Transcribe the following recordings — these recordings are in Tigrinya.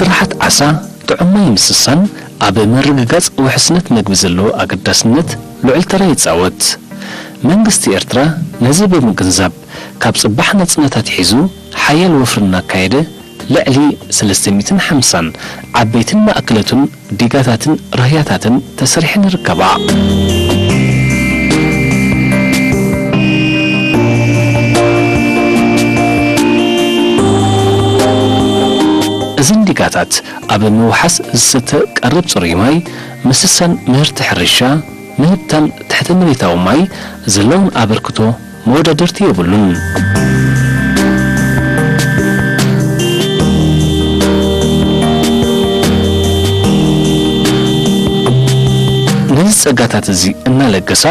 ስራሓት ዓሳ፣ ጥዑም ማይ ምስሳን ኣብ ምርግጋጽ ውሕስነት መግቢ ዘለዎ ኣገዳስነት ልዑል ተራ ይጻወት። መንግስቲ ኤርትራ ነዚ ብምግንዛብ፣ ካብ ጽባሕ ናጽነት ኣትሒዙ ሓያል ወፍሪ እናካየደ፣ ልዕሊ ሰለስተ ሚእትን ሓምሳን ዓበይትን ማእከለቱን ዲጋታትን ራህያታትን ተሰሪሐን ይርከባ። እዘን ዲጋታት ኣብ ምውሓስ ዝስተ ቀረብ ጽሩይ ማይ፣ ምስሳን ምህርቲ ሕርሻ፣ ምህብታም ትሕተ መሬታዊ ማይ ዘለውን ኣበርክቶ መወዳድርቲ የብሉን። ነዚ ጸጋታት እዚ እናለገሳ፣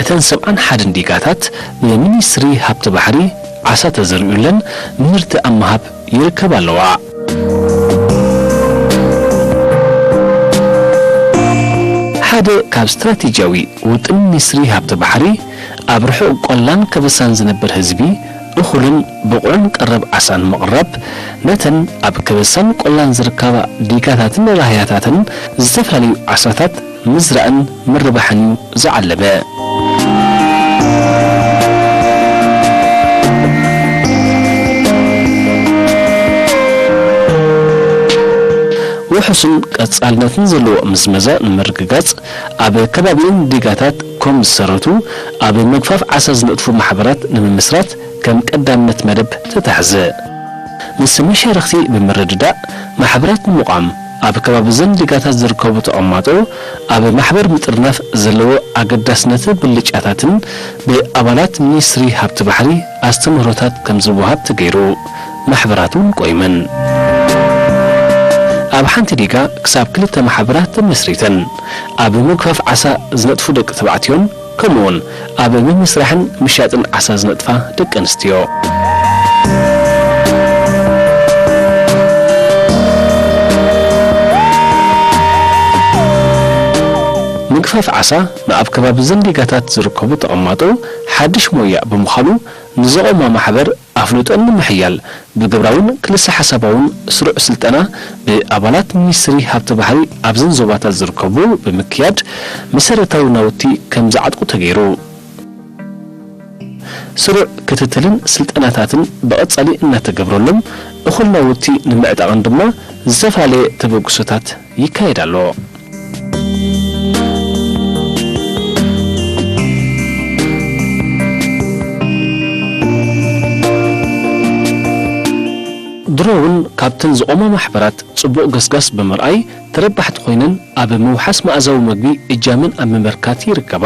እተን ሰብዓን ሓደን ዲጋታት ብሚኒስትሪ ሃብቲ ባሕሪ ዓሳ ተዘሪኡለን ምህርቲ ኣብ ምሃብ ይርከባ ኣለዋ። ሓደ ካብ ስትራቴጂያዊ ውጥን ሚኒስትሪ ሃብቲ ባሕሪ፣ ኣብ ርሑቕ ቆላን ከበሳን ዝነብር ህዝቢ እኹልን ብቑዕን ቀረብ ዓሳ ንምቕራብ፣ ነተን ኣብ ከበሳን ቆላን ዝርከባ ዲጋታትን ራህያታትን ዝተፈላለዩ ዓሳታት ምዝራእን ምርባሕን እዩ ዝዓለመ። ውሑስን ቀጻልነትን ዘለዎ ምዝመዛ ንምርግጋጽ፣ ኣብ ከባቢን ዲጋታት ኮም ዝሰረቱ ኣብ ምግፋፍ ዓሳ ዝነጥፉ ማሕበራት ንምምስራት ከም ቀዳምነት መደብ ተታሕዘ። ምስ መሻርኽቲ ብምርድዳእ፣ ማሕበራት ንምቋም፣ ኣብ ከባቢ እዘን ዲጋታት ዝርከቡ ተቐማጦ ኣብ ማሕበር ምጥርናፍ ዘለዎ ኣገዳስነትን ብልጫታትን ብኣባላት ሚኒስትሪ ሃብቲ ባሕሪ ኣስተምህሮታት ከም ዝወሃብ ተገይሩ። ማሕበራት እውን ቆይመን። ኣብ ሓንቲ ዲጋ ክሳብ ክልተ ማሕበራት ተመስሪተን፣ ኣብ ምግፋፍ ዓሳ ዝነጥፉ ደቂ ተባዕትዮን ከምኡውን ኣብ ምምስራሕን ምሻጥን ዓሳ ዝነጥፋ ደቂ ኣንስትዮ። ምግፋፍ ዓሳ ንኣብ ከባቢ ዘን ዲጋታት ዝርከቡ ተቐማጦ ሓድሽ ሞያ ብምዃኑ፣ ንዘቖማ ማሕበር ኣፍልጦን ንምሕያል ብግብራውን ክልሰ ሓሳባውን ስሩዕ ስልጠና ብኣባላት ሚኒስትሪ ሃብቲ ባሕሪ ኣብዘን ዞባታት ዝርከቡ ብምክያድ መሰረታዊ ናውቲ ከም ዝዓጥቁ ተገይሩ። ስሩዕ ክትትልን ስልጠናታትን ብቐጻሊ እናተገብረሎም፣ እኹል ናውቲ ንምዕጣቕን ድማ ዝተፈላለየ ተበግሶታት ይካየድ ኣሎ። ድሮ እውን ካብተን ዝቖማ ማሕበራት ጽቡቕ ገስጋስ ብምርኣይ፣ ተረባሕቲ ኮይነን ኣብ ምውሓስ መኣዛዊ መግቢ እጃመን ኣብ ምምርካት ይርከባ።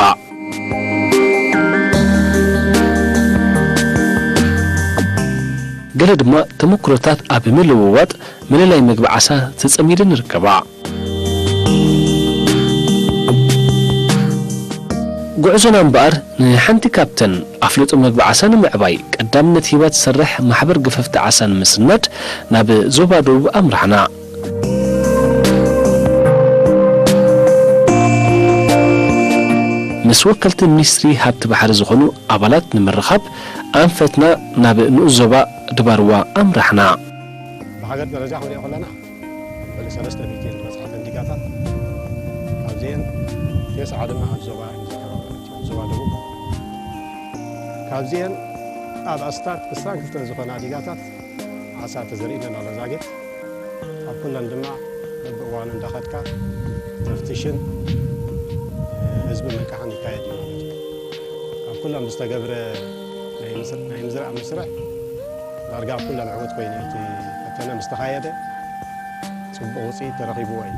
ገለ ድማ ተመክሮታት ኣብ ምልውዋጥ ምልላይ መግቢ ዓሳ ተጸሚደን ይርከባ። ጉዕዞና እምበኣር ንሓንቲ ካብተን ኣፍልጦ መግቢ ዓሳ ንምዕባይ ቀዳምነት ሂባ ትሰርሕ ማሕበር ገፈፍቲ ዓሳ ንምስናድ ናብ ዞባ ደቡብ ኣምራሕና። ምስ ወከልቲ ሚኒስትሪ ሃብቲ ባሕሪ ዝኾኑ ኣባላት ንምርኻብ ኣንፈትና ናብ ንኡስ ዞባ ድባርዋ ኣምራሕና። ብሃገር ደረጃ ክንሪኦ ከለና፣ ልዕሊ ሰለስተ ሚእቲ ዝበጽሓ ፈንዲጋታት፣ ካብዚኤን ቴስዓ ድማ ኣብ ዞባ እዮም ዝርከባ ማለት እዩ፣ ዞባ ደቡብ። ካብዚኤን ኣብ ኣስታት ዕስራን ክልተን ዝኾና ዲጋታት ዓሳ ተዘሪእለን ኣሎ ዛጊት። ኣብ ኩለን ድማ በብእዋኑ እንዳኸድካ ተፍትሽን ህዝቢ ምንቃሕን ይካየድ እዩ ማለት እዩ። ኣብ ኩለን ብዝተገብረ ናይ ምስ-፣ ናይ ምዝራእ መስርሕ ዳርጋ ኣብ ኩለን ዕዉት ኮይኑ እቲ ፈተነ ምስ ተኻየደ፣ ጽቡቕ ውጽኢት ተረኺብዎ እዩ።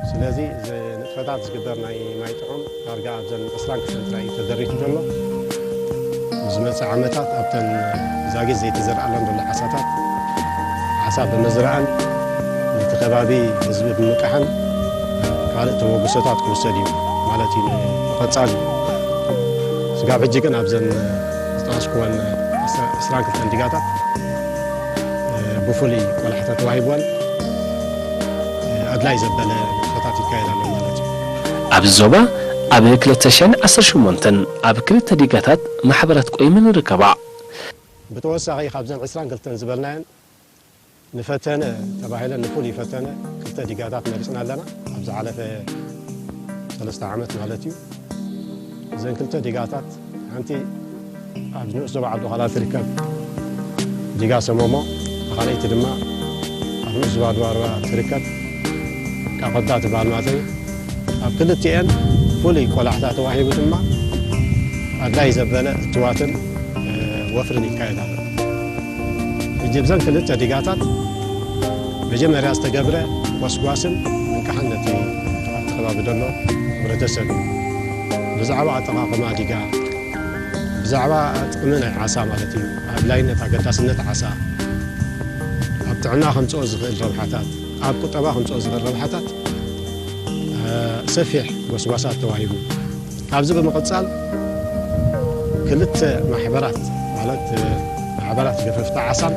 ስለዚ፣ እዚ ንጥፈታት ዝግበር ናይ ማይ ጥዑም ዳርጋ ኣብዘን ዕስራን ክልተን ጥራይ እዩ ተደሪቱ ዘሎ። ዝመጽእ ዓመታት ኣብተን ዛጊት ዘይተዘርኣለን ዘሎ ዓሳታት ዓሳ ብምዝራእን ነቲ ከባቢ ህዝቢ ብምንቃሕን ካልእ ተበግሶታት ክውሰድ እዩ ማለት እዩ ንቐጻሊ። ስጋብ ሕጂ ግን ኣብዘን ዝጠቐስኩወን ዕስራን ክልተን ዲጋታት ብፍሉይ ቆላሕታ ተዋሂብወን ኣድላይ ዘበለ ንጥፈታት ይካየድ ኣሎ ማለት እዩ። ኣብዚ ዞባ ኣብ ክልተ ሽሕን ዓሰርተ ሸሞንተን ኣብ ክልተ ዲጋታት ማሕበራት ቆይመን ይርከባ። ብተወሳኺ ካብዘን ዕስራን ክልተን ዝበልናየን ንፈተነ ተባሂለን ንፍሉይ ፈተነ ክልተ ዲጋታት መሪፅና ኣለና። ኣብ ዝሓለፈ ሰለስተ ዓመት ማለት እዩ። እዘን ክልተ ዲጋታት ሓንቲ ኣብ ንኡስ ዞባ ዓዲ ዃላ ትርከብ ዲጋ ሰመሞ፣ እታ ካልኣይቲ ድማ ኣብ ንኡስ ዞባ ድባርባ ትርከብ ቃቆዳ ትበሃል ማለት እዩ። ኣብ ክልቲኤን ፍሉይ ቆላሕታ ተዋሂቡ ድማ ኣድላይ ዘበለ እትዋትን፣ እ፣ ወፍርን ይካየድ ኣሎ። ሕጂ ብዘን ክልተ ዲጋታት መጀመርያ ዝተገብረ ጎስጓስን ምንቃሕን ነቲ ኣብቲ ከባቢ ዘሎ ሕብረተሰብ እዩ። ብዛዕባ ኣጠቓቕማ ዲጋ፣ ብዛዕባ ጥቕሚ ናይ ዓሳ ማለት እዩ፣ ኣድላይነት ኣገዳስነት ዓሳ፣ ኣብ ጥዕና ከምጽኦ ዝኽእል ረብሓታት፣ ኣብ ቁጠባ ከምጽኦ ዝኽእል ረብሓታት፣ እ፣ ሰፊሕ ጎስጓሳት ተዋሂቡ። ካብዚ ብምቕጻል ክልተ ማሕበራት ማለት፣ እ፣ ማሕበራት ገፈፍቲ ዓሳን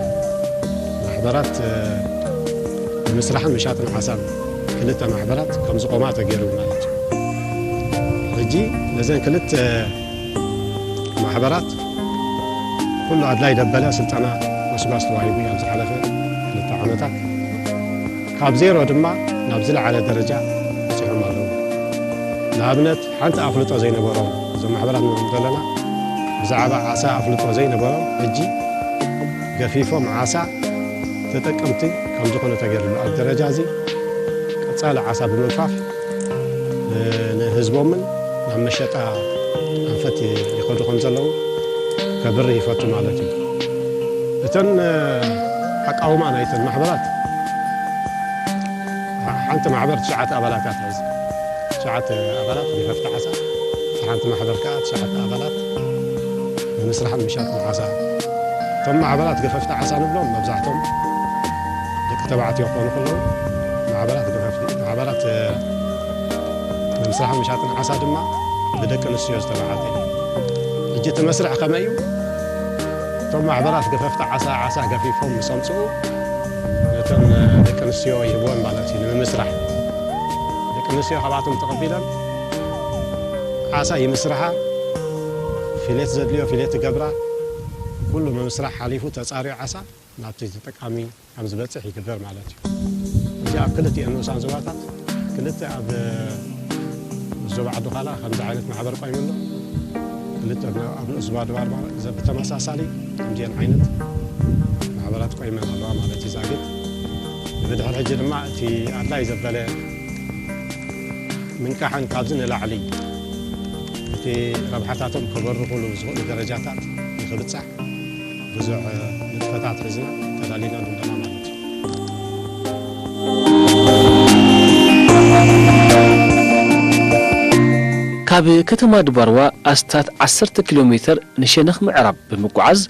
ማሕበራት፣ እ፣ ንምስራሕን ምሻጥን ዓሳን ክልተ ማሕበራት ከም ዝቆማ ተገይሩ ማለት እዩ። ሕጂ ነዘን ክልተ ማሕበራት ኩሉ ኣድላይ ደበለ ስልጠና ጎስጓስ ተዋሂቡ እዩ ኣብ ዝሓለፈ ክልተ ዓመታት። ካብ ዜሮ ድማ ናብ ዝለዓለ ደረጃ በጺሖም ኣለዉ። ንኣብነት ሓንቲ ኣፍልጦ ዘይነበሮም እዞም ማሕበራት ንብሎም ዘለና ብዛዕባ ዓሳ ኣፍልጦ ዘይነበሮም ሕጂ ገፊፎም ዓሳ ተጠቀምቲ ከም ዝኾኑ ተገይሩሉ። ኣብ ደረጃ እዚ ቀጻሊ ዓሳ ብምግፋፍ ን-፣ ንህዝቦምን ናብ መሸጣ ኣንፈት ይኸዱ ከም ዘለዉ ከብርህ ይፈቱ ማለት እዩ። እተን፣ እ፣ ኣቃውማ ናይተን ማሕበራት፣ ሓንቲ ማሕበር ትሽዓተ ኣባላት እያ ትሕዝ። ትሽዓተ ኣባላት ገፈፍቲ ዓሳ፣ እታ ሓንቲ ማሕበር ከኣ ትሽዓተ ኣባላት ንምስራሕ ምሻጥ ዓሳ። እቶም ማሕበራት ገፈፍቲ ዓሳ ንብሎም መብዛሕቶም ደቂ ተባዕትዮ ክኾኑ ከለዉ፣ ማሕበራት ገፈፍቲ፣ ማሕበራት፣ እ፣ ንምስራሕ ምሻጥን ዓሳ ድማ ብደቂ ኣንስትዮ ዝተባሓተ እዩ። ሕጂ እቲ መስርሕ ከመይ እዩ? እቶም ማሕበራት ገፈፍቲ ዓሳ፣ ዓሳ ገፊፎም ምስ ኣምጽኡ፣ ነተን ደቂ ኣንስትዮ ይህብወን ማለት እዩ ንምምስራሕ። ደቂ ኣንስትዮ ካብኣቶም ተቐቢለን ዓሳ ይምስርሓ፣ ፊሌት ዘድልዮ ፊሌት ይገብራ። ኩሉ ምምስራሕ ሓሊፉ ተጻርዩ ዓሳ ናብቲ ተጠቃሚ ከም ዝበጽሕ ይግበር ማለት እዩ። እዚ ኣብ ክልቲኤን ንኡሳን ዞባታት፣ ክልተ ኣብ ዞባ ዓዲ ዃላ ከምዚ ዓይነት ማሕበር ቆይሙ ኣሎ። ክልተ ኣብ ንኡስ ዞባ ድባርባ ዘ-፣ ብተመሳሳሊ ከምዚአን ዓይነት ማሕበራት ቆይመን ኣለዋ ማለት እዩ። ዛጊት ብድሕሪ ሕጂ ድማ እቲ ኣድላይ ዘበለ ምንቃሕን ካብዚ ንላዕሊ እቲ ረብሓታቶም ከበርኹሉ ዝኽእሉ ደረጃታት ንኽብጻሕ ብዙሕ ንጥፈታት ሒዝና ተዳሊና ኣለና ማለት እዩ። ካብ ከተማ ድባርዋ ኣስታት ዓሰርተ ኪሎ ሜተር ንሸነኽ ምዕራብ ብምጉዓዝ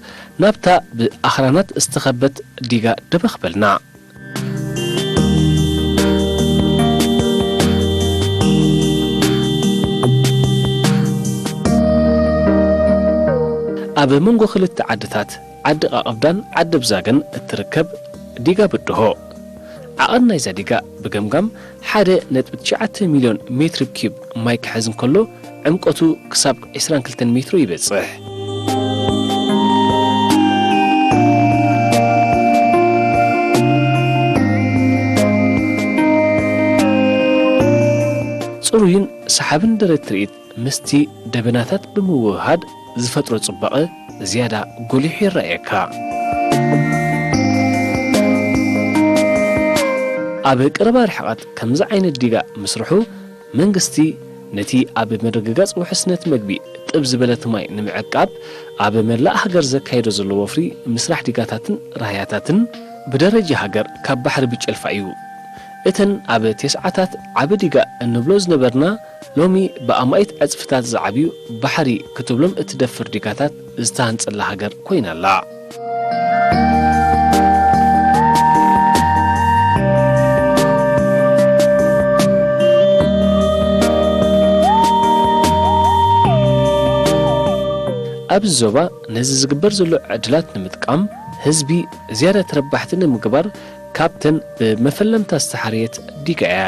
ናብታ ብኣኽራናት ዝተኸበት ዲጋ ደበኽ በልና። ኣብ መንጎ ክልተ ዓድታት ዓዲ ቃቐብዳን ዓዲ ብዛገን እትርከብ ዲጋ ብድሆ። ዓቐን ናይዛ ዲጋ ብገምጋም ሓደ ነጥቢ ትሽዓተ ሚልዮን ሜትር ኪዩብ ማይ ክሕዝ እንከሎ፣ ዕምቆቱ ክሳብ ዕስራን ክልተን ሜትሮ ይበጽሕ። ጽሩይን ሰሓብን ደረት ትርኢት ምስቲ ደበናታት ብምውህሃድ ዝፈጥሮ ጽባቐ ዝያዳ ጎሊሑ ይረኣየካ። ኣብ ቀረባ ርሕቐት ከምዚ ዓይነት ዲጋ ምስርሑ፣ መንግስቲ ነቲ ኣብ ምርግጋጽ ውሕስነት መግቢ ጥብ ዝበለት ማይ ንምዕቃብ፣ ኣብ መላእ ሃገር ዘካየዶ ዘሎ ወፍሪ ምስራሕ ዲጋታትን ራህያታትን፣ ብደረጃ ሃገር ካብ ባሕሪ ብጨልፋ እዩ። እተን ኣብ ተስዓታት ዓቢ ዲጋ እንብሎ ዝነበርና፣ ሎሚ ብኣማኢት ዕጽፍታት ዝዓብዩ ባሕሪ ክትብሎም እትደፍር ዲጋታት ዝተሃንጸላ ሃገር ኮይና ኣላ። ኣብዚ ዞባ ነዚ ዝግበር ዘሎ ዕድላት ንምጥቃም፣ ህዝቢ ዝያዳ ተረባሕቲ ንምግባር ካብተን ብመፈለምታ ዝተሓርየት ዲጋ እያ።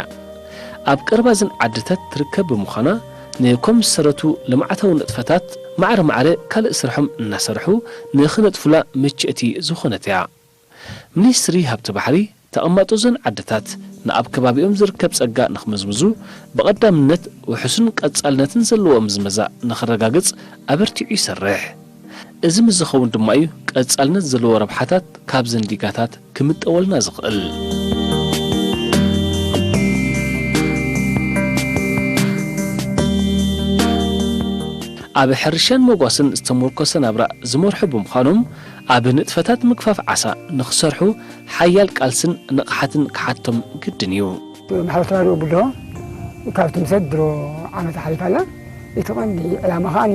ኣብ ቀረባ እዘን ዓድታት ትርከብ ብምዃና፣ ንኮም ዝሰረቱ ልምዓታዊ ንጥፈታት ማዕረ ማዕረ ካልእ ስርሖም እናሰርሑ ንኽነጥፉላ ምችእቲ ዝኾነት እያ። ሚኒስትሪ ሃብቲ ባሕሪ፣ ተቐማጦ እዘን ዓድታት ንኣብ ከባቢኦም ዝርከብ ጸጋ ንኽምዝምዙ፣ ብቐዳምነት ውሑስን ቀጻልነትን ዘለዎ ምዝመዛ ንኽረጋግጽ ኣበርቲዑ ይሰርሕ። እዚ ምስ ዝኸውን ድማ እዩ ቀጻልነት ዘለዎ ረብሓታት ካብዘን ዲጋታት ክምጠወልና ዝኽእል። ኣብ ሕርሻን መጓስን ዝተመርኮሰ ናብራ ዝመርሑ ብምዃኖም፣ ኣብ ንጥፈታት ምግፋፍ ዓሳ ንኽሰርሑ ሓያል ቃልስን ንቕሓትን ክሓቶም ግድን እዩ። ማሕበር ተራድኦ ብድሆ ካብቲ ምሰ ድሮ ዓመት ሓሊፋ ኣላ። እቲ ቀንዲ ዕላማ ከኣኒ፣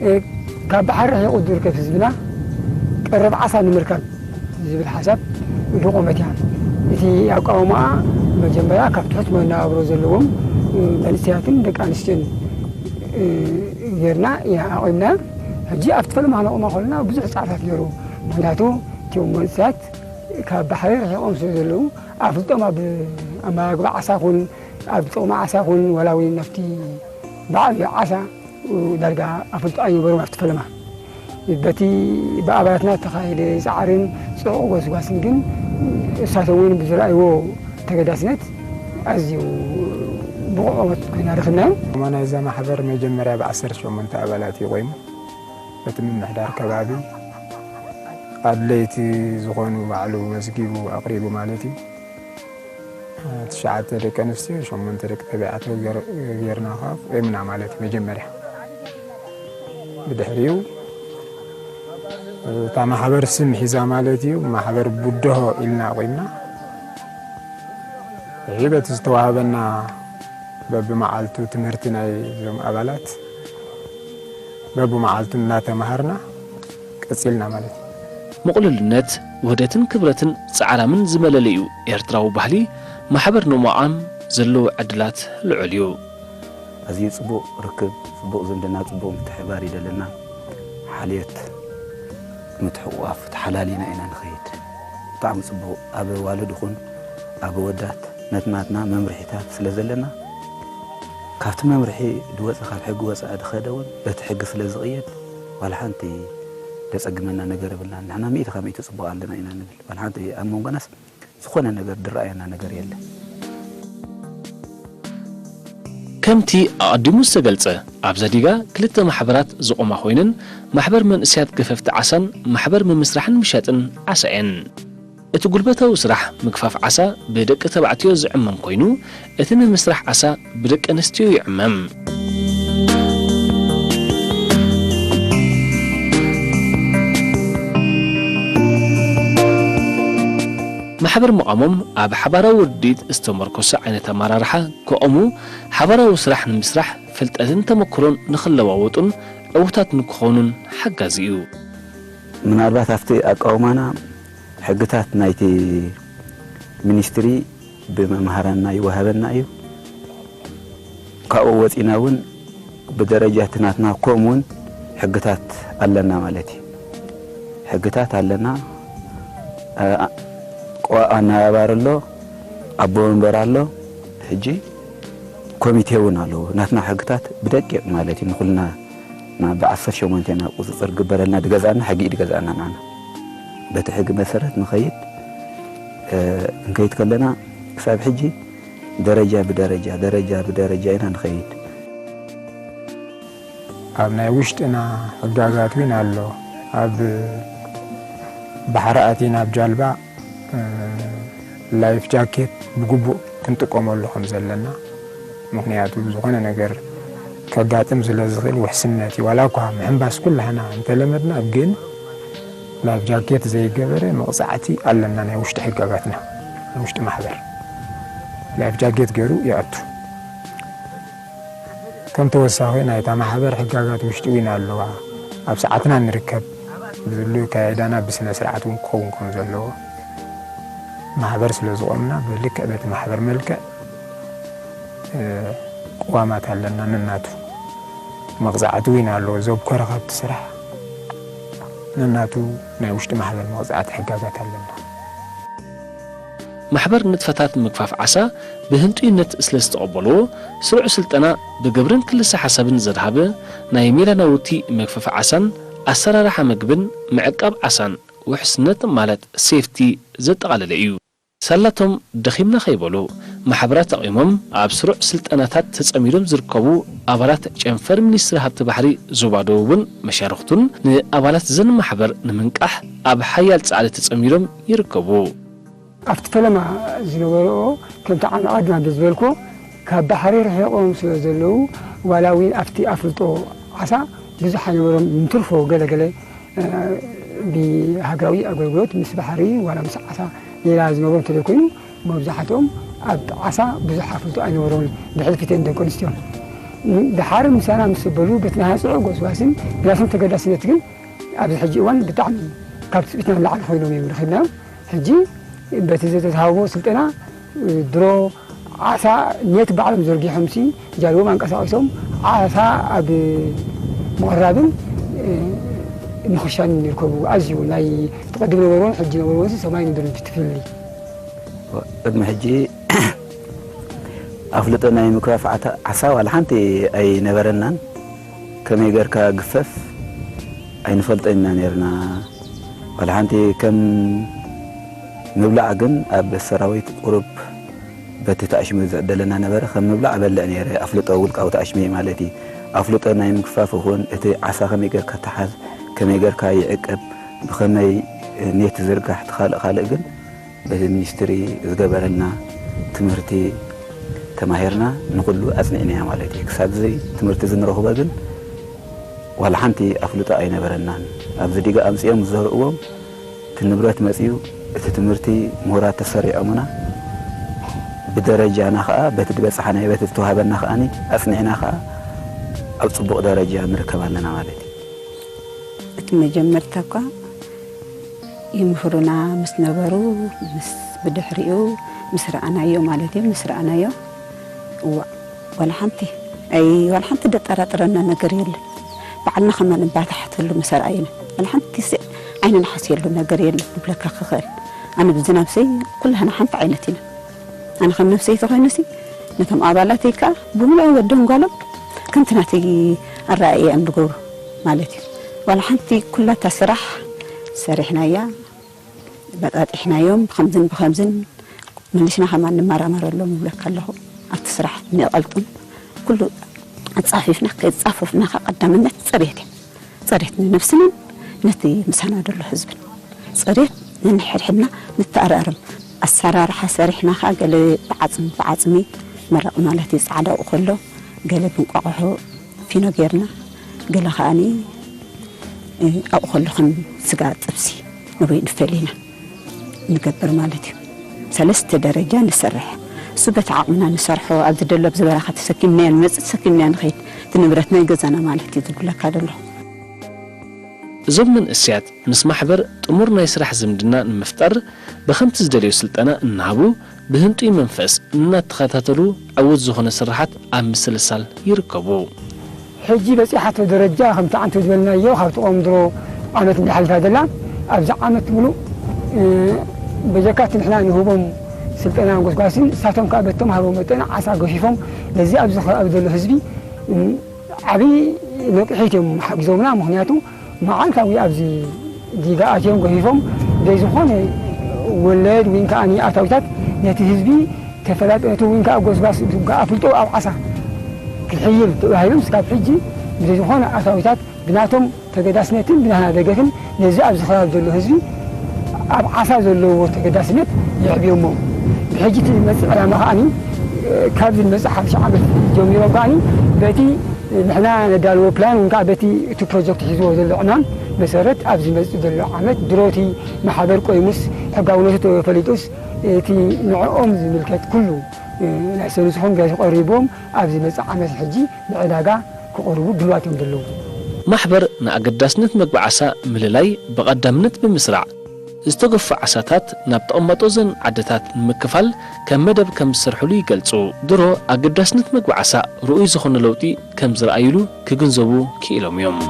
እ፣ ካብ ባሕሪ ርሒቑ ዝርከብ ህዝብና ቀረብ ዓሳ ንምርካብ ዝብል ሓሳብ ዝቖመት እያ። እቲ ኣቃውማኣ መጀመርያ ካብ ትሑት መነባብሮ ዘለዎም፣ እ፣ መንእሰያትን ደቂ ኣንስትዮን፣ እ፣ ጌርና ኢና ኣቑምና። ሕጂ ኣብቲ ፈለማ ክነቑማ ከለና ብዙሕ ጻዕርታት ገይሩ። ምኽንያቱ እቲኦም መንእሰያት ካብ ባሕሪ ርሒቖም ስለ ዘለዉ ኣፍልጦም ኣብ ኣመጋግባ ዓሳ ኹን ኣብ ጥቕሚ ዓሳ ኹን ዋላ እውን ናብቲ ብዓብዩ ዓሳ ዳርጋ ኣፍልጦ ኣይነበሮም ኣብቲ ፈለማ። በቲ ብኣባላትና እተኻየደ ጻዕርን ጽዑቕ ጎስጓስን ግን እሳቶም እውን ብዝረኣይዎ ተገዳስነት ኣዝዩ ብቑዕ ቆመት ኮይና ረኺብናዮም። እሞ ናይዛ ማሕበር መጀመርያ ብዓሰርተ ሸሞንተ ኣባላት እዩ ቆይሙ። በቲ ምምሕዳር ከባቢ ኣድለይቲ ዝኾኑ ባዕሉ መዝጊቡ ኣቕሪቡ ማለት እዩ። ትሽዓተ ደቂ ኣንስትዮ፣ ሸሞንተ ደቂ ተባዕትዮ ገር-፣ ጌርና ኸዓ ቆምና ማለት እዩ መጀመርያ። ብድሕሪኡ እታ ማሕበር ስም ሒዛ ማለት እዩ፣ ማሕበር ቡድሆ ኢልና ኣቑምና። ሕጂ በቲ ዝተዋህበና በብመዓልቱ ትምህርቲ ናይ እዞም ኣባላት በብመዓልቱ እናተማሃርና ቀጺልና ማለት እዩ። ምቕሉልነት፣ ውህደትን ክብረትን ጻዕራምን ዝመለለዩ ኤርትራዊ ባህሊ ማሕበር ንምቋም ዘለዎ ዕድላት ልዑል እዩ። ኣዝዩ ጽቡቕ ርክብ፣ ጽቡቕ ዝምድና፣ ጽቡቕ ምትሕብባር እዩ ዘለና። ሓልዮት፣ ምትሕቑቓፍ ተሓላሊና ኢና ንኸይድ። ብጣዕሚ ጽቡቕ። ኣብ ኣዋልድ ይኹን ኣብ ኣወዳት ነትናትና መምርሒታት ስለ ዘለና፣ ካብቲ መምርሒ ዝወጸ፣ ካብ ሕጊ ወጻኢ ዝኸደ እውን በቲ ሕጊ ስለ ዝቕየድ፣ ዋላ ሓንቲ ዘጸግመና ነገር የብልናን። ንሕና ሚእቲ ካብ ሚእቲ ጽቡቕ ኣለና ኢና ንብል። ዋላ ሓንቲ ኣብ መንጎናስ ዝኾነ ነገር ዝረኣየና ነገር የለን። ከምቲ ኣቐዲሙ ዝተገልጸ፣ ኣብዛ ዲጋ ክልተ ማሕበራት ዝቖማ ኮይነን፣ ማሕበር መንእሰያት ገፈፍቲ ዓሳን ማሕበር ምምስራሕን ምሻጥን ዓሳ እየን። እቲ ጉልበታዊ ስራሕ ምግፋፍ ዓሳ ብደቂ ተባዕትዮ ዝዕመም ኮይኑ፣ እቲ ምምስራሕ ዓሳ ብደቂ ኣንስትዮ ይዕመም። ማሕበር ምቋሞም ኣብ ሓባራዊ ርድኢት ዝተመርኮሰ ዓይነት ኣመራርሓ ክቖሙ፣ ሓባራዊ ስራሕ ንምስራሕ ፍልጠትን ተመክሮን ንኽለዋወጡን ዕዉታት ንክኾኑን ሓጋዚ እዩ። ምናልባት ኣብቲ ኣቃውማና ሕግታት ናይቲ ሚኒስትሪ ብመምሃራንና ይወሃበና እዩ። ካብኡ ወጺና እውን ብደረጃ እቲ ናትና ኮም እውን ሕግታት ኣለና ማለት እዩ። ሕግታት ኣለና። እ፣ ቆ-፣ ኣነባባሪ ኣሎ፣ ኣቦ ወንበር ኣሎ። ሕጂ ኮሚቴ እውን ኣለዎ። ናትና ሕግታት ብደቂቕ ማለት እዩ ንኹልና ና-፣ ብዓሰርተ ሸሞንተ ኢና ቁጽጽር ግበረልና ድገዝኣና፣ ሕጊ እዩ ድገዝኣና ንዓና። በቲ ሕጊ መሰረት ንኸይድ፣ እ፣ ክንከይድ ከለና ክሳብ ሕጂ ደረጃ ብደረጃ፣ ደረጃ ብደረጃ ኢና ንኸይድ። ኣብ ናይ ውሽጥና ሕጋጋት እውን ኣሎ። ኣብ ባሕሪ ኣቲና ኣብ ጃልባ፣ እ፣ ላይፍ ጃኬት ብግቡእ ክንጥቀመሉ ከም ዘለና። ምኽንያቱ ዝኾነ ነገር ከጋጥም ስለ ዝኽእል ውሕስነት እዩ። ዋላ እኳ ምሕንባስ ኩላህና እንተለመድና፣ ግን ላይፍ ጃኬት ዘይገበረ መቕጻዕቲ ኣለና፣ ናይ ውሽጢ ሕጋጋትና፣ ናይ ውሽጢ ማሕበር። ላይፍ ጃኬት ገይሩ ይኣቱ። ከም ተወሳኺ ናይታ ማሕበር ሕጋጋት ውሽጢ እውን ኣለዋ። ኣብ ሰዓትና ንርከብ፣ ብዝሉ ኣካያይዳና ብስነ ስርዓት እውን ክኸውን ከም ዘለዎ፣ ማሕበር ስለ ዝቖምና ብልክዕ በቲ ማሕበር መልክዕ፣ እ፣ ቅዋማት ኣለና። ነናቱ መቕጻዕቲ እውን ኣለዎ። ዘብኮረ ካብቲ ስራሕ ነናቱ ናይ ውሽጢ ማሕበር መቕጻዕቲ ሕጋጋት ኣለና። ማሕበር ንጥፈታት ምግፋፍ ዓሳ ብህንጡይነት ስለ ዝተቐበልዎ፣ ስሩዕ ስልጠና ብግብርን ክልሰ ሓሳብን ዘድሃበ ናይ ሜላ ናውቲ መግፈፊ ዓሳን ኣሰራርሓ መግብን ምዕቃብ ዓሳን ውሕስነት ማለት ሴፍቲ ዘጠቓለለ እዩ። ሳላቶም ደኺምና ከይበሉ ማሕበራት ኣቑሞም ኣብ ስሩዕ ስልጠናታት ተጸሚዶም ዝርከቡ ኣባላት ጨንፈር ሚኒስትሪ ሃብቲ ባሕሪ ዞባ ደቡብን መሻርኽቱን ንኣባላት ዘን ማሕበር ንምንቃሕ ኣብ ሓያል ጻዕሪ ተጸሚዶም ይርከቡ። ኣብቲ ፈለማ ዝነበርኦ ከምቲ ዓሚ ኣቐድማ ዝበልኩ ካብ ባሕሪ ርሒቖም ስለ ዘለዉ ዋላ እውን ኣብቲ ኣፍልጦ ዓሳ ብዙሕ ኣይነበሮም። እንትርፎ ገለገለ ብሃገራዊ ኣገልግሎት ምስ ባሕሪ ዋላ ምስ ዓሳ ሌላ ዝነበሩ እንተዘይኮይኑ መብዛሕትኦም ኣብ ዓሳ ብዙሕ ኣፍልጦ ኣይነበሮም። ብሕልፊ ተን ደቂ ኣንስትዮ ድሓር ምሳና ምስ በሉ በቲ ናይ ሃፅዖ ጎስጓስን ብናቶም ተገዳስነት ግን ኣብዚ ሕጂ እዋን ብጣዕሚ ካብ ትፅቢትና ንላዕሊ ኮይኖም እዮም ረኺብናዮም። ሕጂ በቲ ዝተትሃቦ ስልጠና ድሮ ዓሳ ኔት ባዕሎም ዘርጊሖም ሲ ጃልቦም ኣንቀሳቒሶም ዓሳ ኣብ ምቕራብን ንኽሻንን ይርከቡ። ኣዝዩ ናይ ትቐድም ነበርዎን ሕጂ ነበርዎን ሰማይ ምድርን ትፍሊ። ቅድሚ ሕጂ ኣፍልጦ ናይ ምክፋፍ ዓሳ ዋላ ሓንቲ ኣይነበረናን። ከመይ ገርካ ግፈፍ ኣይንፈልጦ ኢና ነርና። ዋላ ሓንቲ ከም ምብላዕ ግን ኣብ ሰራዊት ቁሩብ በቲ ተኣሽሙ ዝዕደለና ነበረ። ከም ምብላዕ እበልዕ ነይረ፣ ኣፍልጦ ውልቃዊ ተኣሽመይ ማለት እዩ። ኣፍልጦ ናይ ምግፋፍ ይኹን እቲ ዓሳ ከመይ ገርካ ተሓዝ፣ ከመይ ገርካ ይዕቀብ፣ ብኸመይ ኔት ዝርጋሕ፣ እቲ ካልእ ካልእ ግን በቲ ሚኒስትሪ ዝገበረልና ትምህርቲ ተማሂርና ንኹሉ ኣጽኒዕናያ ማለት እዩ። ክሳብ እዚ ትምህርቲ እዚ ንረኽቦ ግን ዋላ ሓንቲ ኣፍልጦ ኣይነበረናን። ኣብዚ ዲጋ ኣምጺኦም ዝዘርእዎም እቲ ንብረት መጺኡ እቲ ትምህርቲ ምሁራት ተሰሪዖምና ብደረጃና ከኣ በቲ ዝበጻሕናዮ በቲ ዝተዋህበና ከኣ ኣጽኒዕና ከኣ ኣብ ጽቡቕ ደረጃ ንርከብ ኣለና ማለት እዩ። እቲ መጀመርታ እኳ ይምህሩና ምስ ነበሩ ምስ ብድሕሪኡ ምስ ረኣናዮ ማለት እዩ ምስ ረኣናዮ እዋ ዋላ ሓንቲ ኣይ ዋላ ሓንቲ ደጠራጥረና ነገር የለን። ባዕልና ከማ ንባታሕተሉ ምስ ረኣይና ዋላ ሓንቲ ስዕ ዓይኒ ንሓስየሉ ነገር የለን ክብለካ ክኽእል። ኣነ ብዚ ነብሰይ ኩላህና ሓንቲ ዓይነት ኢና። ኣነ ከም ነብሰይ ተኾይኑሲ ነቶም ኣባላተይ ከዓ ብምሉኦም ወዶም ጓሎም ከምቲ ናተይ ኣረኣእያ እዮም ዝገብሩ ማለት እዩ። ዋላ ሓንቲ ኩላታ ስራሕ ሰሪሕናያ በጣጢሕናዮም ብከምዝን ብከምዝን መሊስና ከማን ንመራመረሎም ይብለካ ኣለኹ። ኣብቲ ስራሕ ንቐልጥም ኩሉ ኣፃፊፍና ከይፃፈፍና ከዓ ቀዳምነት ፅሬት እዩ። ፅሬት ንነብስናን ነቲ ምሳና ዘሎ ህዝብን ፅሬት ነንሕድሕድና ንተኣራርም ኣሰራርሓ ሰሪሕና ከዓ ገለ ብዓፅሚ ብዓፅሚ መረቕ ማለት እዩ ፃዕዳ ኣብኡ ከሎ ገለ ብንቋቑሖ ፊኖ ጌርና ገለ ከዓኒ ኣብኡ ከሎ ከም ስጋ ጥብሲ ንበይኑ ፈሊና ንገብር ማለት እዩ። ሰለስተ ደረጃ ንሰርሕ። እሱ በቲ ዓቕምና ንሰርሖ ኣብዚ ደሎ ኣብዚ በረኻ ተሰኪምናዮ ንመፅእ ተሰኪምናዮ ንኸይድ እቲ ንብረት ናይ ገዛና ማለት እዩ ዝብለካ ዘሎ። እዞም መንእሰያት ምስ ማሕበር ጥሙር ናይ ስራሕ ዝምድና ንምፍጣር ብኸምቲ ዝደልዮ ስልጠና እናሃቡ ብህንጡይ መንፈስ እናተኸታተሉ ዕዉት ዝኾነ ስርሓት ኣብ ምስልሳል ይርከቡ። ሕጂ በፂሓቶ ደረጃ ከምቲ ዓንቶ ዝበልናዮ ካብቲ ቆም ድሮ ዓመት እንዳሓልፋ ዘላ ኣብዚ ዓመት ሙሉእ በጀካት ንሕና ንህቦም ስልጠና ጎስጓስን እሳቶም ከዓ በቶም ሃቦም መጠን ዓሳ ገፊፎም ነዚ ኣብዚ ከባቢ ዘሎ ህዝቢ ዓብዪ ነቅሒት እዮም ሓጊዞምና። ምክንያቱ መዓልታዊ ኣብዚ ዲጋ ኣትዮም ገፊፎም ዘይዝኾነ ወለድ ወይ ከዓ ኣታዊታት ነቲ ህዝቢ ተፈላጠቱ ወይ ከዓ ጎስጓስ ኣፍልጦ ኣብ ዓሳ ክሕይል ተባሂሎም ስካብ ሕጂ ብዘይዝኾነ ኣታዊታት ብናቶም ተገዳስነትን ብናህና ደገፍን ነዚ ኣብዚ ከባቢ ዘሎ ህዝቢ ኣብ ዓሳ ዘለዎ ተገዳስነት የዕብዮሞ። ብሕጂ እቲ ዝመፅእ ዕላማ ከዓኒ ካብዚ ዝመፅእ ሓሙሽተ ዓመት ጀሚሮም ከዓኒ በቲ ንሕና ነዳልዎ ፕላን እውን ከዓ በቲ እቲ ፕሮጀክት ሒዝዎ ዘሎ ዕማም መሰረት ኣብዚ ዝመፅእ ዘሎ ዓመት ድሮቲ ማሕበር ቆይሙስ ሕጋውነቱ ተፈሊጡስ እቲ ንዕኦም ዝምልከት ኩሉ ናይ ሰሉስኹም ገዝ ቀሪቦም ኣብዚ መፅእ ዓመት ሕጂ ንዕዳጋ ክቐርቡ ድልዋት እዮም ዘለዉ። ማሕበር ንኣገዳስነት መግቢ ዓሳ ምልላይ ብቐዳምነት ብምስራዕ፣ ዝተገፉ ዓሳታት ናብ ተቐማጦ ዘን ዓድታት ንምክፋል ከም መደብ ከም ዝሰርሕሉ ይገልጹ። ድሮ ኣገዳስነት መግቢ ዓሳ ርኡይ ዝኾነ ለውጢ ከም ዝረኣይሉ ክግንዘቡ ክኢሎም እዮም።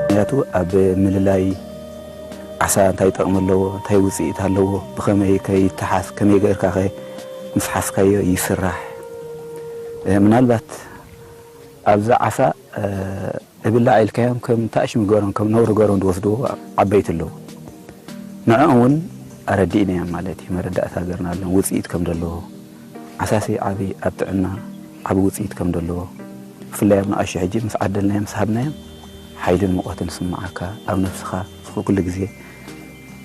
ምክንያቱ ኣብ ምልላይ ዓሳ እንታይ ጥቕሚ ኣለዎ፣ እንታይ ውፅኢት ኣለዎ፣ ብኸመይ ከ ይተሓዝ፣ ከመይ ገርካ ከ ምስ ሓዝካዮ ይስራሕ፣ ምናልባት ኣብዚ ዓሳ እብላዕ ኢልካዮም ከም ታእሽሚ ገሮም፣ ከም ነውሪ ገሮም ዝወስድዎ ዓበይቲ ኣለዉ። ንዕኦም እውን ኣረዲእናዮም ማለት እዩ። መረዳእታ ገርና ኣለዎም ውፅኢት ከም ዘለዎ። ዓሳሲ ዓቢ ኣብ ጥዕና ዓቢ ውፅኢት ከም ዘለዎ፣ ብፍላይ ኣብ ንኣሽቱ ሕጂ ምስ ዓደልናዮም ምስ ሃብናዮም ሓይልን ሙቐትን ስምዓካ፣ ኣብ ነብስኻ ኩሉ ግዜ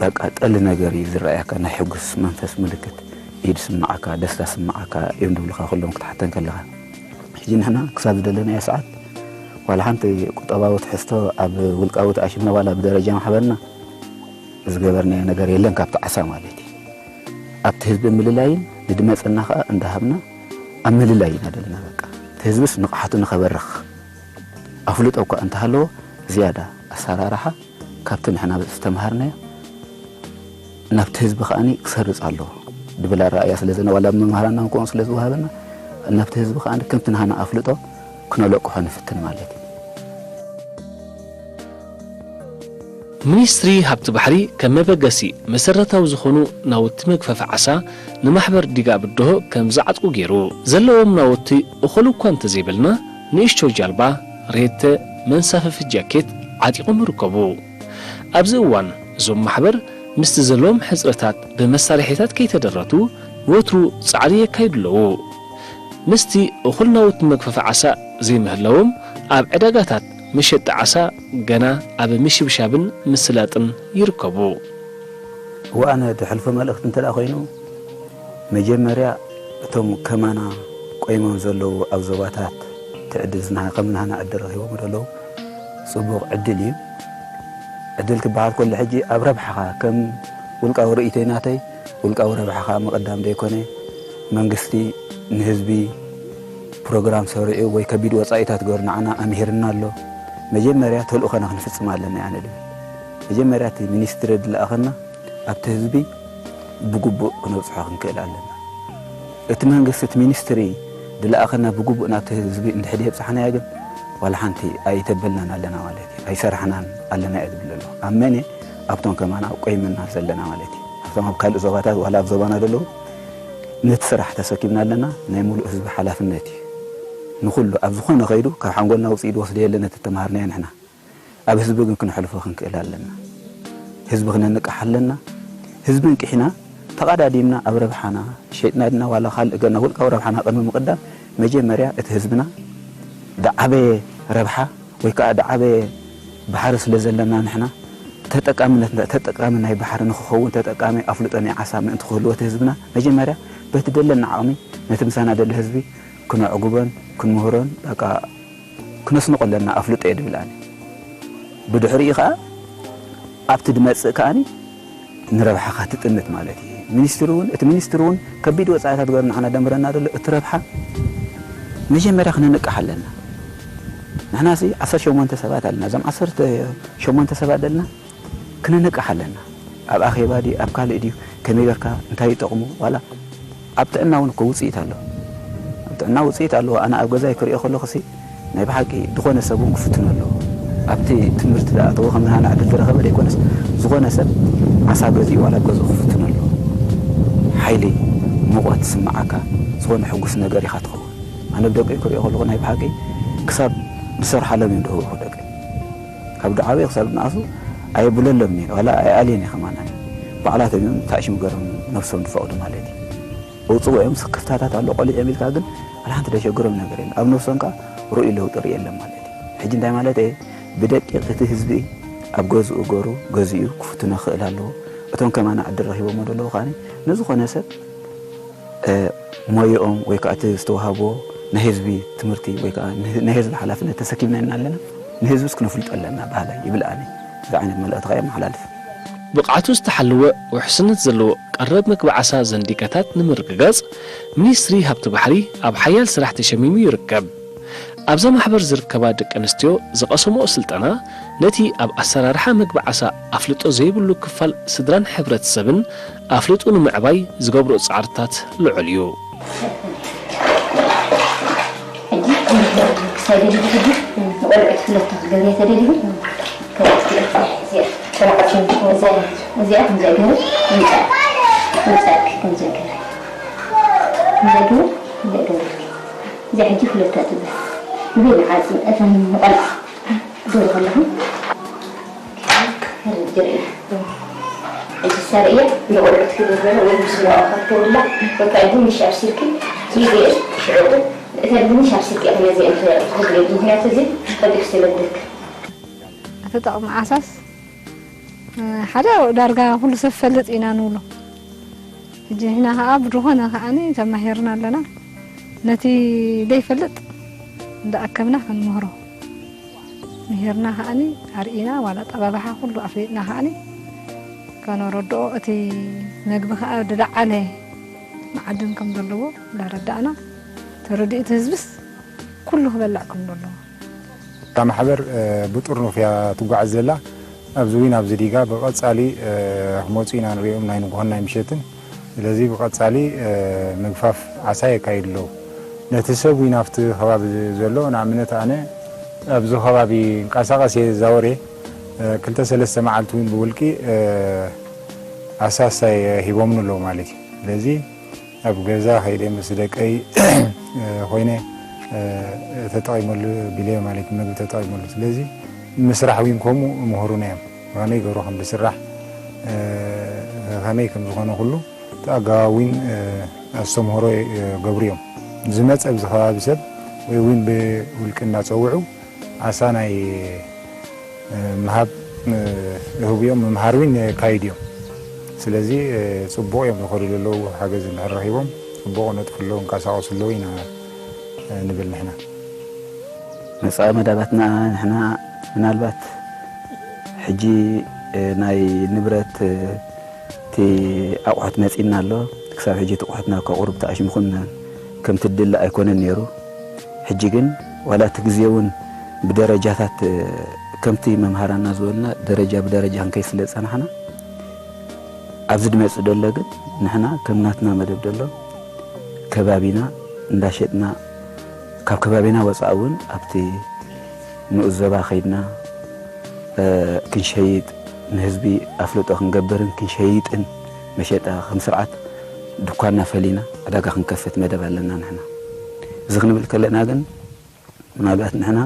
በቃ ጠሊ ነገር እዩ ዝረኣየካ። ናይ ሕጉስ መንፈስ ምልክት እዩ ዝስምዓካ፣ ደስታ ስምዓካ እዮም ዝብሉኻ ኩሎም ክትሓተን ከለኻ። ሕጂ ንሕና ክሳብ ዝደለናዮ ሰዓት ዋላ ሓንቲ ቁጠባዊ ትሕዝቶ ኣብ ውልቃዊ ተኣሽምና ዋላ ብደረጃ ማሕበርና ዝገበርናዮ ነገር የለን ካብቲ ዓሳ ማለት እዩ። ኣብቲ ህዝቢ ምልላይን ንድመፀና ከዓ እንዳሃብና ኣብ ምልላይ ኢና ዘለና። በቃ እቲ ህዝብስ ንቕሓቱ ንኸበርኽ ኣፍልጦ እኳ እንተሃለዎ ዝያዳ ኣሰራርሓ ካብቲ ንሕና ዝተምሃርናዮ ናብቲ ህዝቢ ከዓኒ ክሰርፅ ኣለዎ ድብል ኣረኣእያ ስለ ዘነ ዋላ መምሃራና እንኮን ስለ ዝወሃበና ናብቲ ህዝቢ ከዓኒ ከምቲ ንሃና ኣፍልጦ ክነለቅሖ ንፍትን ማለት እዩ። ሚኒስትሪ ሃብቲ ባሕሪ ከም መበገሲ መሰረታዊ ዝኾኑ ናውቲ መግፈፊ ዓሳ ንማሕበር ዲጋ ብድሆ ከም ዝዓጥቁ ገይሩ። ዘለዎም ናውቲ እኹል እኳ እንተዘይበልና ንእሽቶ ጃልባ፣ ሬተ፣ መንሳፈፊ ጃኬት ዓጢቖም ይርከቡ። ኣብዚ እዋን እዞም ማሕበር ምስቲ ዘለዎም ሕፅረታት ብመሳርሒታት ከይተደረቱ ወትሩ ፃዕሪ የካይዱ ኣለዉ። ምስቲ እኹል ናውቲ መግፈፊ ዓሳ ዘይምህላዎም ኣብ ዕዳጋታት መሸጢ ዓሳ ገና ኣብ ምሽብሻብን ምስላጥን ይርከቡ። ወኣነ ድሕልፎ መልእኽቲ እንተ ደኣ ኮይኑ መጀመርያ እቶም ከማና ቆይሞም ዘለዉ ኣብ ዞባታት ትዕድል ዝና ከም ናህና ዕድል ረኺቦም ዘለዉ ጽቡቕ ዕድል እዩ። ዕድል ክበሃል ከሎ ሕጂ ኣብ ረብሓኻ ከም ውልቃዊ ርእይቶይ ናተይ ውልቃዊ ረብሓኻ ምቕዳም ዘይኮነ መንግስቲ ንህዝቢ ፕሮግራም ሰሪዑ ወይ ከቢድ ወጻኢታት ገሩ ንዓና ኣምሂርና ኣሎ። መጀመርያ ተልእኾና ክንፍጽም ኣለና ኢና ንብል። መጀመርያ እቲ ሚኒስትሪ ድለኣኸና ኣብቲ ህዝቢ ብግቡእ ክነብጽሖ ክንክእል ኣለና። እቲ መንግስቲ እቲ ሚኒስትሪ ድለኣኸና ብግቡእ ናብቲ ህዝቢ እንድሕድ የብጽሓናዮ ግን ዋላ ሓንቲ ኣይተበልናን ኣለና ማለት እዩ። ኣይሰራሕናን ኣለና እየ ዝብል ዘሎ። ኣብ መን እየ ኣብቶም ከማን ኣብ ቆይምና ዘለና ማለት እዩ። ኣብቶም ኣብ ካልእ ዞባታት ዋላ ኣብ ዞባና ዘለዉ ነቲ ስራሕ ተሰኪምና ኣለና። ናይ ሙሉእ ህዝቢ ሓላፍነት እዩ። ንኹሉ ኣብ ዝኾነ ከይዱ ካብ ሓንጎልና ውፅኢ ዝወስዶ የለ ነቲ ተምሃርናዮ ንሕና። ኣብ ህዝቢ ግን ክነሕልፎ ክንክእል ኣለና። ህዝቢ ክነንቅሕ ኣለና። ህዝቢ እንቂሕና ተቐዳዲምና ኣብ ረብሓና ሸይጥና ድና ዋላ ካልእ ገና ውልቃዊ ረብሓና ቅድሚ ምቕዳም መጀመርያ እቲ ህዝብና ዝዓበየ ረብሓ ወይ ከዓ ዝዓበየ ባሕሪ ስለ ዘለና ንሕና ተጠቃምነት ተጠቃሚ ናይ ባሕሪ ንክኸውን ተጠቃሚ ኣፍልጦ ናይ ዓሳ ምእንቲ ክህልዎ እቲ ህዝብና መጀመርያ በቲ ደለና ዓቕሚ ነቲ ምሳና ደለ ህዝቢ ክነዕጉቦን ክንምህሮን በቃ ክነስንቆ ኣለና ኣፍልጦ እየ ድብል ኣነ። ብድሕሪኡ ከዓ ኣብቲ ድመፅእ ከዓኒ ንረብሓኻ ትጥምት ማለት እዩ። ሚኒስትሪ እውን እቲ ሚኒስትሪ እውን ከቢድ ወፃኢታት ገሩ ንዓና ደምረና ዘሎ እቲ ረብሓ መጀመርያ ክነንቅሕ ኣለና። ንሕና ሲ ዓሰርተ ሸሞንተ ሰባት ኣለና። እዞም ዓሰርተ ሸሞንተ ሰባት ዘለና ክነንቅሕ ኣለና። ኣብ ኣኼባ ድዩ ኣብ ካልእ ድዩ ከመይ ገርካ እንታይ ይጠቕሙ ዋላ ኣብ ጥዕና እውን እኮ ውፅኢት ኣለዎ። ኣብ ጥዕና ውፅኢት ኣለዎ። ኣነ ኣብ ገዛይ ክሪኦ ከለኹ ሲ ናይ ብሓቂ ዝኾነ ሰብ እውን ክፍትኖ ኣለዎ። ኣብቲ ትምህርቲ ዝኣተዎ ከም ናህና ዕድል ዝረኸበ ዘይኮነስ ዝኾነ ሰብ ዓሳ ገዚኡ ዋላ ኣብ ገዝኡ ክፍትኖ ኣለዎ። ሓይሊ ሙቐት ስምዓካ ዝኾነ ሕጉስ ነገር ኢኻ ትኸውን። ኣነ ብደቂ ክሪኦ ከለኹ ናይ ብሓቂ ክሳብ ዝሰርሓሎም እዮም ደህብኹ ደቂ ካብ ድዓበየ ክሳብ ንኣሱ ኣየብለሎም እየ ዋላ ኣይኣልየን እየ ከማን ኣነ ባዕላቶም እዮም ታእሽም ገሮም ነብሶም ዝፈቕዱ ማለት እዩ። ኣውፅዎ እዮም ስክፍታታት ኣሎ ቆሊዕ እዮም ኢልካ ግን ዋላ ሓንቲ ደሸግሮም ነገር የለን ኣብ ነብሶም ከዓ ርኡይ ለውጢ ርኢ የለን ማለት እዩ። ሕጂ እንታይ ማለት እየ ብደቂቕ እቲ ህዝቢ ኣብ ገዝኡ ገሩ ገዚኡ ክፍትኖ ክእል ኣለዎ። እቶም ከማና ዕድል ረኪቦሞ ዘለዉ ከዓ ንዝኾነ ሰብ ሞይኦም ወይ ከዓ እቲ ዝተዋሃብዎ ናይ ህዝቢ ትምህርቲ ወይ ከዓ ናይ ህዝቢ ሓላፍነት ተሰኪምና ኢና ኣለና ንህዝብስ ክነፍልጦ ኣለና ባህላይ ይብል ኣነ እዚ ዓይነት መልእኽቲ ከዓ የመሓላልፍ። ብቕዓቱ ዝተሓለወ ውሕስነት ዘለዎ ቀረብ መግቢ ዓሳ ዘንዲጋታት ንምርግጋጽ ሚኒስትሪ ሃብቲ ባሕሪ ኣብ ሓያል ስራሕ ተሸሚሙ ይርከብ። ኣብዛ ማሕበር ዝርከባ ደቂ ኣንስትዮ ዝቐሰምኦ ስልጠና ነቲ ኣብ ኣሰራርሓ መግቢ ዓሳ ኣፍልጦ ዘይብሉ ክፋል ስድራን ሕብረተሰብን ኣፍልጡ ንምዕባይ ዝገብርኦ ፃዕርታት ልዑል እዩ። ሕጂ ክሳይ ደሊኺ ሕጂ ንቆልዑ ትፍለቶ ክትገብርያ ተደሊኺ እዚኣ ከምዚኣ ገይሩ ምፃእ ምፃእ ከምዚኣ ገይሩ ምፃእ ከምዚኣ ገይሩ ከምዚኣ ገይሩ ከምዚኣ ገይሩ እዚኣ ሕጂ ክልተ ትብል። ንበይና ዓጽም እተን ቆልዓ ክገብሩ ከለኹ፣ ሕርጅ ርእያ። ሕጂ እሳ ርእያ፣ ንቆልዑ ክትገብር ወይ ምስ ለኣኻ ክትገብርላ፣ ወይ ከዓ ድንሽ ኣብሲልኪ፣ ይግእል፣ ሽዑ እታ ድንሽ ኣብሲልኪ እያ ነዚኣ እንተ ትገብሪ። ምኽንያቱ እዚ ቀልጢፉ ስለዝደክም። እቲ ጥቕሚ ዓሳስ፣ ሓደ ዳርጋ ኩሉ ሰብ ፈልጥ ኢና ንብሎ። ሕጂ ንሕና ኸዓ ብድኾነ ኸዓኒ ተማሂርና ኣለና። ነቲ ዘይፈልጥ እንዳኣከብና ክንምህሮ። ምሂርና ኸዓኒ ኣርኢና፣ ዋላ ኣጠባብሓ ኩሉ ኣፍሊጥና ኸዓኒ ከነረድኦ፣ እቲ መግቢ ኸዓ ዝለዓለ መዓድን ከም ዘለዎ እንዳረዳእና፣ ተረዲኡ እቲ ህዝብስ ኩሉ ክበልዕ ከም ዘለዎ። እታ ማሕበር፣ እ፣ ብጥርኑፍ እያ ትጓዓዝ ዘላ። ኣብዚ እውን ኣብዚ ዲጋ ብቐጻሊ፣ እ፣ ክመጹ ኢና ንሪኦም፣ ናይ ንግሆን ናይ ምሸትን። ስለዚ ብቐጻሊ፣ እ፣ ምግፋፍ ዓሳ የካይዱ ኣለዉ። ነቲ ሰብ እውን ኣብቲ ከባቢ ዘሎ፣ ንኣብነት ኣነ ኣብዚ ከባቢ እንቀሳቐስ እየ ዝዛወር እየ። እ፣ ክልተ ሰለስተ መዓልቲ እውን ብውልቂ፣ እ፣ ዓሳ እሳይ ሂቦምኒ ኣለዉ ማለት እዩ። ስለዚ ኣብ ገዛ ከይደ ምስ ደቀይ ኮይነ ተጠቒመሉ ቢለ ማለት መግቢ ተጠቒመሉ። ስለዚ ምስራሕ ዊን ከምኡ ምሁሩና እዮም። ከመይ ገይሩ ከም ዝስራሕ፣ ከመይ ከም ዝኾነ ኩሉ እቲ ኣገባብ ዊን ኣስተምህሮ ገብሩ እዮም። ዝመፀ ኣብዚ ከባቢ ሰብ ወይ ዊን ብውልቂ እናፀውዑ ዓሳ ናይ ምሃብ፣ ይህቡ እዮም፣ ምምሃር እውን የካይዱ እዮም። ስለዚ፣ ጽቡቕ እዮም ዝኸዱ ዘለዉ፣ ሓገዝ እንድሕር ረኺቦም፣ ጽቡቕ ነጥፉ ኣለዉ፣ እንቀሳቐሱ ኣለዉ ኢና ንብል ንሕና። መጻኢ መዳባትና ንሕና ምናልባት ሕጂ ናይ ንብረት እቲ ኣቑሑት መጺእና ኣሎ። ክሳብ ሕጂ እቲ ኣቑሑትና ከቑርብ ተኣሽምኹን ከምቲ ድለ ኣይኮነን ነይሩ። ሕጂ ግን ዋላ እቲ ግዜ እውን ብደረጃታት፣ ከምቲ መምሃራና ዝበሉና ደረጃ ብደረጃ ክንከይድ ስለ ዝጸናሕና፣ ኣብዚ ዝመጽእ ደሎ ግን ንሕና ከም ናትና መደብ ደሎ ከባቢና እንዳሸጥና፣ ካብ ከባቢና ወጻኢ እውን ኣብቲ ንኡስ ዞባ ከይድና፣ እ፣ ክንሸይጥ፣ ንህዝቢ ኣፍልጦ ክንገብርን ክንሸይጥን መሸጣ ከም ስርዓት ድኳንና ፈሊና ዕዳጋ ክንከፍት መደብ ኣለና ንሕና። እዚ ክንብል ከለና ግን ምናልባት ንሕና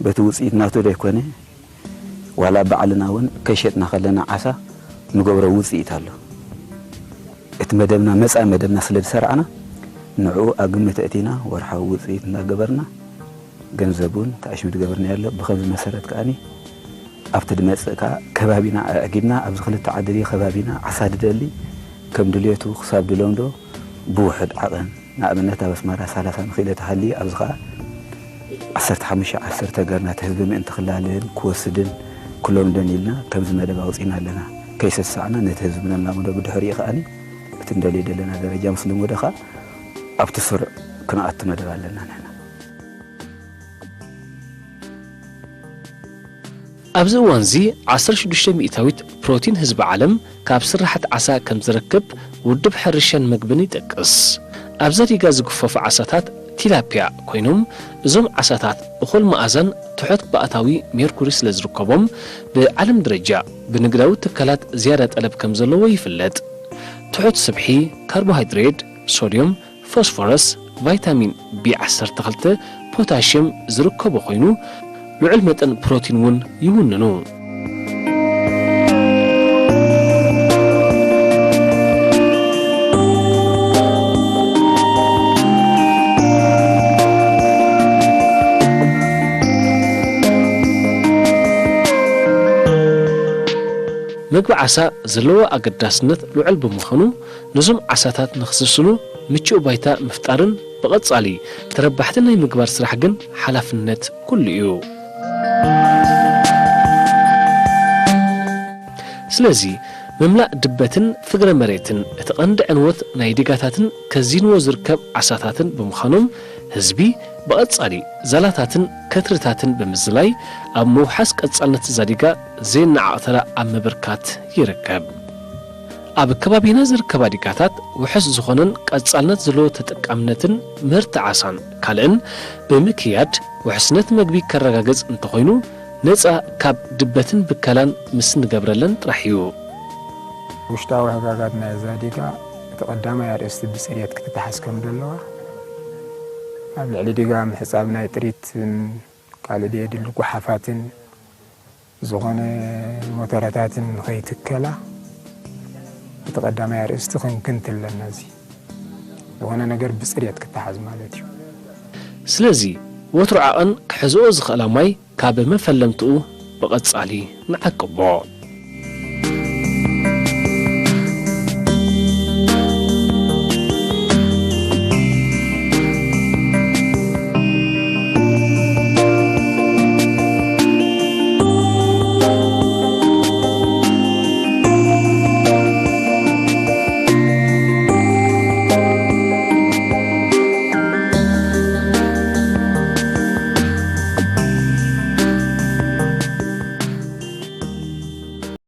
በቲ ውጽኢት ናቱ ዘይኮነ፣ ዋላ ባዕልና እውን ከይሸጥና ከለና ዓሳ ንገብሮ ውጽኢት ኣሎ። እቲ መደብና፣ መጻኢ መደብና ስለ ዝሰርዓና፣ ንዕኡ ኣብ ግምት ኣእቲና ወርሓዊ ውጽኢት እናገበርና፣ ገንዘብ እውን ተኣሽሙ ዝገበርና ኣሎ። ብኸምዚ መሰረት ከኣኒ ኣብቲ ዝመጽእ ከኣ ከባቢና ኣዕጊብና፣ ኣብዚ ክልተ ዓዲ ድዩ ከባቢና ዓሳ ዝደሊ፣ ከም ድልየቱ ክሳብ ዝለምዶ ብውሑድ ዓቐን፣ ንኣብነት ኣብ ኣስመራ ሰላሳ ንኺሎ ተሃልዩ፣ ኣብዚ ከኣ ዓሰርተ ሓሙሽተ ዓሰርተ ገርና፣ እቲ ህዝቢ ምእንቲ ክላልን ክወስድን ክለምዶን ኢልና ከምዚ መደብ ኣውጺእና ኣለና። ከይሰሳዕና ነቲ ህዝቢ ነላምዶ፣ ብድሕሪኡ ከኣኒ እቲ እንደልዮ ዘለና ደረጃ ምስ ለመዶ ከኣ ኣብቲ ስሩዕ ክንኣቱ መደብ ኣለና ንሕና። ኣብዚ እዋንዚ ዓሰርተ ሽዱሽተ ሚእታዊት ፕሮቲን ህዝቢ ዓለም ካብ ስራሕቲ ዓሳ ከም ዝረክብ ውድብ ሕርሻን መግብን ይጠቅስ። ኣብዛ ዲጋ ዝግፈፉ ዓሳታት ቲላፒያ ኮይኖም፣ እዞም ዓሳታት እኹል መኣዛን ትሑት ባእታዊ ሜርኩሪ ስለ ዝርከቦም፣ ብዓለም ደረጃ ብንግዳዊ ትካላት ዝያዳ ጠለብ ከም ዘለዎ ይፍለጥ። ትሑት ስብሒ፣ ካርቦሃይድሬት፣ ሶድዮም፣ ፎስፎረስ፣ ቫይታሚን ቢ ዓሰርተ ክልተ፣ ፖታሽየም ዝርከቦ ኮይኑ፣ ልዑል መጠን ፕሮቲን እውን ይውንኑ። መግቢ ዓሳ ዘለዎ ኣገዳስነት ልዑል ብምዃኑ፣ ነዞም ዓሳታት ንኽስስኑ ምቹእ ባይታ ምፍጣርን ብቐጻሊ ተረባሕቲ ናይ ምግባር ስራሕ ግን ሓላፍነት ኩሉ እዩ። ስለዚ፣ ምምላእ ድበትን ፍግረ መሬትን እቲ ቀንዲ ዕንወት ናይ ዲጋታትን ከዚንዎ ዝርከብ ዓሳታትን ብምዃኖም፣ ህዝቢ ብቐጻሊ ዛላታትን ከትርታትን ብምዝላይ፣ ኣብ ምውሓስ ቀጻልነት እዛ ዲጋ ዘየነዓቕ ተራ ኣብ ምብርካት ይርከብ። ኣብ ከባቢና ዝርከባ ዲጋታት ውሑስ ዝኾነን ቀጻልነት ዘለዎ ተጠቃምነትን ምህርቲ ዓሳን ካልእን ብምክያድ ውሕስነት መግቢ ከረጋግጽ እንተኾይኑ፣ ነጻ ካብ ድበትን ብከላን ምስ ንገብረለን ጥራሕ እዩ። ውሽጣዊ ህግጋት ናይ እዛ ዲጋ እቲ ቀዳማይ ኣርእስቲ ብጽሬት ክትተሓዝ ከም ዘለዋ፣ ኣብ ልዕሊ ዲጋ ምሕጻብ ናይ ጥሪትን ካልእ ዘየድሊ ጓሓፋትን ዝኾነ ሞተረታትን ንኸይትከላ እቲ ቀዳማይ ኣርእስቲ ክንክንት ኣለና። እዚ ዝኾነ ነገር ብጽርየት ክተሓዝ ማለት እዩ። ስለዚ ወትሩ ዓቐን ክሕዝኦ ዝኽእላ ማይ ካብ መፈለምትኡ ብቐጻሊ ንዓቅቦ።